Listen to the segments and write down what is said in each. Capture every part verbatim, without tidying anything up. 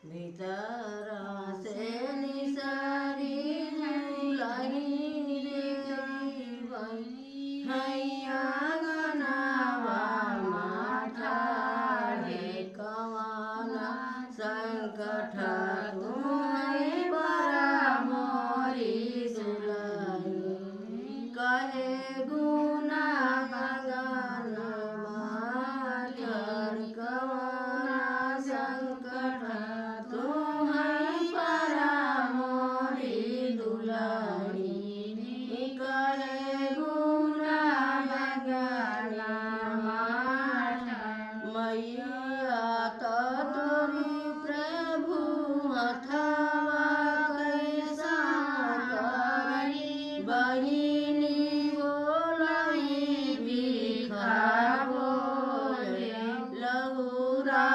भितरा से निसरी दुलही रे गई, हैया गनवा माठारे कवाना संकट तुम्हें परा मोरी दुलही। कहे गुना गगन माठर कवना संकट तुम्हें परा मोरी दुलही। कहे गुना गगन माठर मैया तोरी प्रभु हथवा कैसा करी। बहिनी बोलाई बिखा बोले लहुरा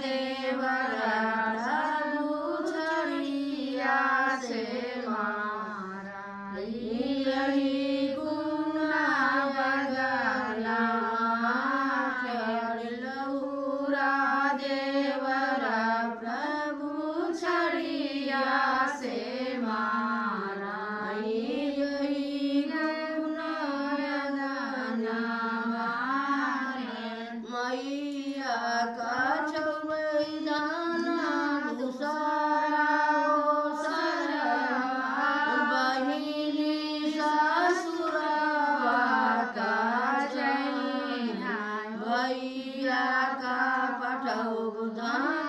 देवरा प्रभु छड़िया से मारा। यही गुना बगना खेल लहुरा देवरा प्रभु छड़िया से मारा। यही गुना बगना मैया का छुबै जाना दूसरा ओ सरवा, बहिनी ससुरवा का चैना, भैया का पठौब धन